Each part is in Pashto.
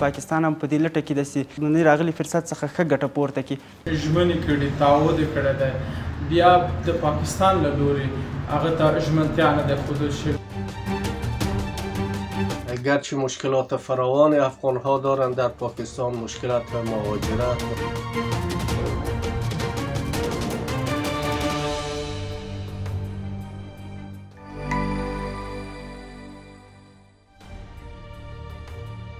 پاکستان هم په دې لټه کې ده چې ننني راغلي فرصت څخه ښه ګټه پورته کړي. ژمنې کړي، تعهد یې کړی دی، بیا د پاکستان له لوري هغه ته ژمنتیا نه ده ښودل شوې. گرچه مشکلات فراوان افغانها دارند در پاکستان، مشکلات مهاجرت.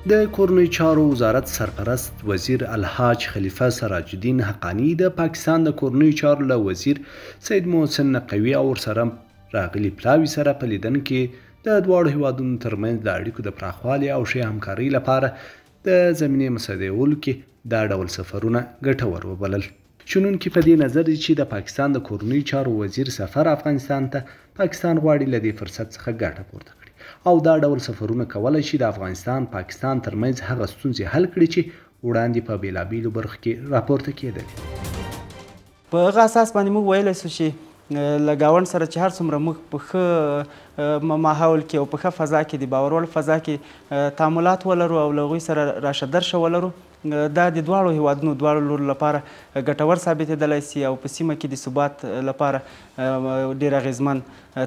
د کورنیو چارو وزارت سرپرست وزیر الحاج خلیفه سراج الدین حقاني د پاکستان د کورنیو چارو له وزیر سید محسن نقوي او ورسره راغلي پلاوي سره په لیدنه کې د دواړو هیوادونو ترمنځ د اړیکو د پراخوالي او ښې همکارۍ لپاره د زمینې مساعدولو کې دا ډول سفرونه ګټور وبلل. شنونکي په دې نظر دي چې د پاکستان د کورنیو چارو وزیر سفر افغانستان ته پاکستان غواړي له دې فرصت څخه ګټه پورته کړي او دا ډول سفرونه کولی شي د افغانستان پاکستان ترمنځ هغه ستونزې حل کړي چې وړاندې په بېلابېلو برخو کې راپورته کېدلې. په هغه اساس باندې موږ ویلی شو چې له ګاونډ سره چې هر څومره موږ په ښه ماحول کې او په ښه فضا کې، د باور وړ فضا کې تعاملات ولرو او له هغوی سره راشه درشه ولرو، دا د دواړو هیوادونو دواړو لورو لپاره ګټور ثابتېدلی شي او په سیمه کې د ثبات لپاره ډېر اغېزمن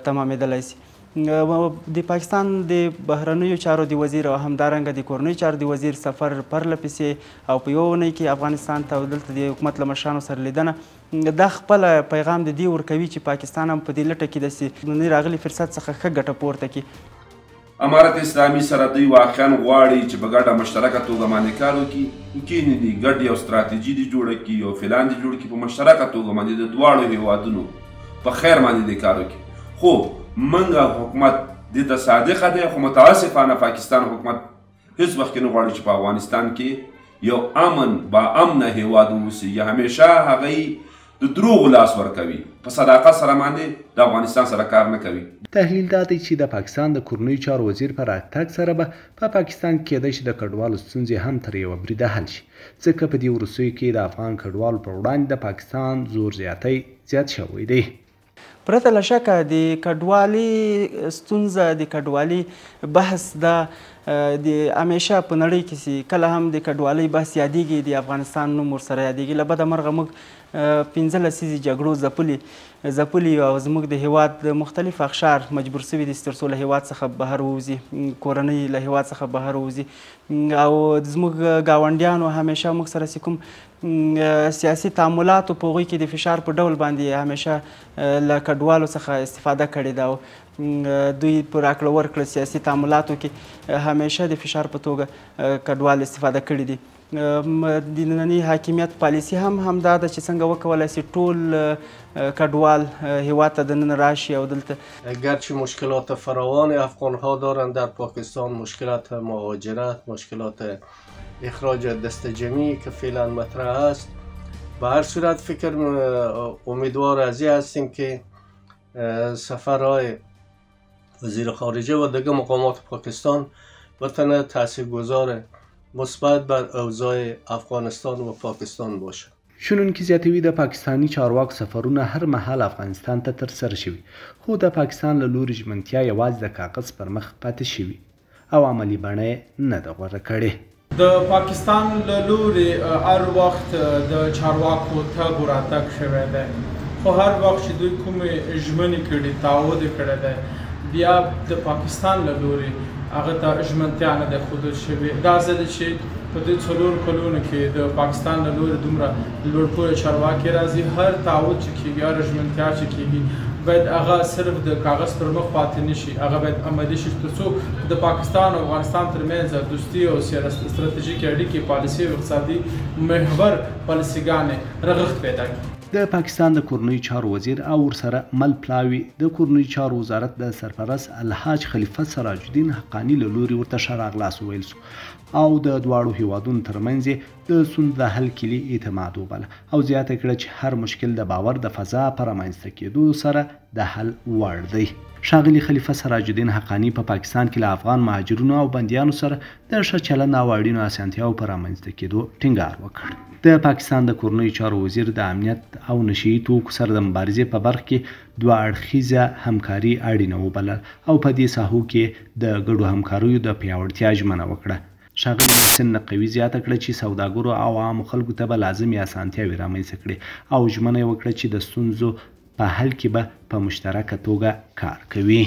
تمامېدلی شي. د پاکستان د بهرنیو چارو د وزیر او همدارنګه د کورنیو چارو د وزیر سفر پرله پسې او په یوه اونۍ کې افغانستان ته او دلته د حکومت له مشرانو سره لیدنه، دا خپله پیغام د دې ورکوي چې پاکستان هم په دې لټه کې ده چې ننني راغلي فرصت څخه ښه ګټه پورته کړي. امارت اسلامي سره دوی واقعا غواړي چې په ګډه مشترکه توګه باندې کار وکړي، وکیني دي، ګډ یو ستراتیژي دې جوړه کړي، یو فلان دې جوړ کړي، په مشترکه توګه باندې د دواړو هیوادونو په خیر باندې دې کار وکړي. خو موږ حکومت دې ته صادقه دی، خو متاسفانه پاکستان حکومت هیڅ وخت کې نه غواړي چې په افغانستان کې یو امن با امنه هیواد واوسي، همیشه هغوی د دروغو لاس ورکوي، په صداقت سره باندې د افغانستان سره کار نه کوي. تحلیل دا دی چې د پاکستان د کورنیو چارو وزیر په راتګ سره به په پاکستان کې کېدای شي د کډوالو ستونزې هم تر یوه بریده حل شي، ځکه په دې وروستیو کې د افغان کډوالو پر وړاندې د پاکستان زور زیاتی زیات شوی دی. پرته له شکه د کډوالي ستونزه، د کډوالي بحث دا د همیشه په نړۍ کې چې کله هم د کډوالۍ بحث یادېږي د افغانستان نوم ورسره یادېږي. له بده مرغه موږ 15 لسیزې جګړو ځپلي او زموږ د هیواد مختلف اقشار مجبور شوي دي تر څو له هیواد څخه بهر ووځي، کورنۍ له هیواد څخه بهر ووځي او زموږ ګاونډیانو همیشه موږ سره چې کوم سیاسي تعاملاتو په هغوی کې د فشار په ډول باندې همیشه له کډوالو څخه استفاده کړې ده او دوی په راکړه ورکړه سیاسي تعاملاتو کې همیشه د فشار په توګه کډوال استفاده کړي دي. د ننني حاکمیت پالیسي هم همدا ده چې څنګه وکولای شي ټول کډوال هیواد ته دننه راشي او دلته. گرچه مشکلات فراوان افغانها دارند در پاکستان، مشکلات مهاجرت، مشکلات اخراج دست جمعی که فعلا مطرح است، به هر صورت فکر امیدوار از این هستیم که سفرهای وزیر خارجه و دیگه مقامات پاکستان بتونه تاثیرگذار مثبت بر اوضاع افغانستان و پاکستان باشه. شنونکي زیاتوي د پاکستاني چارواکو سفرونه هر مهال افغانستان ته ترسره شوي، خو د پاکستان له لوري ژمنتیا یوازې د کاغذ پر مخ پاتې شوي او عملي بڼه یې نه ده غوره کړې. د پاکستان له لوري هر وخت د چارواکو تګ و راتګ شوی دی، خو هر وخت چې دوی کومې ژمنې کړي، تعهد یې کړی دی، بیا د پاکستان له لوري هغه ته ژمنتیا نه ده ښودل شوې. دا ځل چې په دې 4 کلونو کې د پاکستان له لوري دومره لوړپوړي چارواکي راځي، هر تعهد چې کېږي، هر ژمنتیا چې کېږي، باید هغه صرف د کاغذ پر مخ پاتې نه شي، هغه باید عملي شي، تر څو د پاکستان او افغانستان ترمنځ دوستي او ستراتیژیکې اړیکې، پالیسي او اقتصادي محور پالیسيګانې رغښت پیدا کړي. د پاکستان د کورنیو چارو وزیر او ورسره مل پلاوي د کورنیو چارو وزارت د سرپرست الحاج خلیفه سراج الدین حقاني له لوري ورته ښه راغلاست وویل شو او د دواړو هیوادونو ترمنځ یې د ستونزو د حل کلي اعتماد وباله او زیاته کړه چې هر مشکل د باور د فضا په رامنځته کېدو سره د حل وړ دی. ښاغلي خلیفه سراج الدین حقاني په پاکستان کې له افغان مهاجرینو او بندیانو سره د ښه چلند او اړینو اسانتیاوو په رامنځته کېدو ټینګار وکړ. د پاکستان د کورنیو چارو وزیر د امنیت او نشهيي توکو سره د مبارزې په برخه کې دوه اړخیزه همکاري اړینه وبلله او په دې ساحو کې د ګډو همکاریو د پیاوړتیا ژمنه وکړه. ښاغلي محسن نقوي زیاته کړه چې سوداګرو او عامو خلکو ته به لازمې اسانتیاوې رامنځته کړي او ژمنه یې وکړه چې د ستونزو په حل کې به په مشترکه توګه کار کوي.